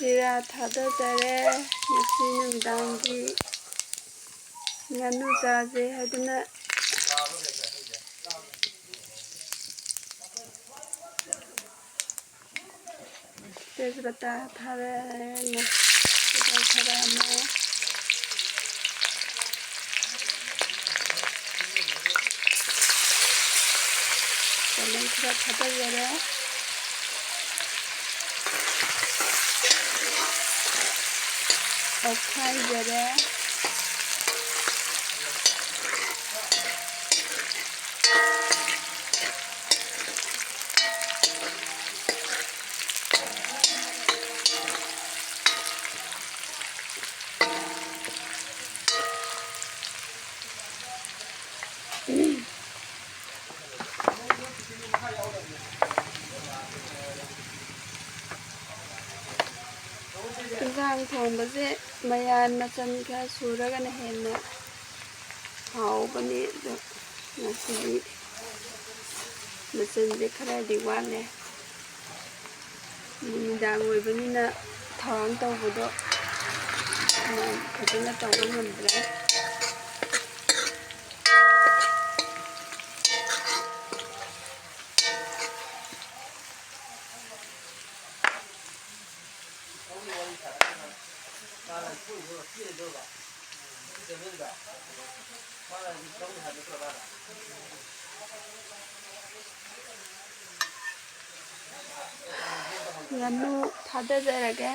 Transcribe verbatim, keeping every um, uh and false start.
ꯖꯤꯔꯥ ꯊꯥꯗꯖꯔꯦ꯫ ꯉꯁꯤ ꯅꯨꯃꯤꯗꯥꯡꯒꯤ ꯉꯥꯅꯨ ꯆꯥꯁꯦ ꯍꯥꯏꯗꯨꯅ꯫ ꯇꯦꯖꯄꯇꯥ ꯊꯥꯔꯦ꯫ ꯇꯤꯜꯍꯧ ꯈꯔ ꯑꯃ꯫ ꯆꯅꯝ ꯈꯔ ꯊꯥꯗꯖꯔꯦ꯫ ꯑꯣꯠꯈꯥꯏꯖꯔꯦ꯫ ꯏꯟꯁꯥꯡ ꯊꯣꯡꯕꯁꯦ ꯃꯌꯥꯟ ꯃꯆꯜ ꯈꯔ ꯁꯨꯔꯒꯅ ꯍꯦꯟꯅ ꯍꯥꯎꯕꯅꯤ꯫ ꯑꯗꯣ ꯉꯁꯤꯗꯤ ꯃꯆꯜꯁꯦ ꯈꯔꯗꯤ ꯋꯥꯠꯂꯦ꯫ ꯅꯨꯃꯤꯗꯥꯡ ꯑꯣꯏꯕꯅꯤꯅ ꯊꯧꯔꯥꯡ ꯇꯧꯕꯗꯣ ꯐꯖꯅ ꯇꯧꯕ ꯉꯝꯗ꯭ꯔꯦ꯫ ꯉꯥꯅꯨ ꯊꯥꯗꯖꯔꯒꯦ꯫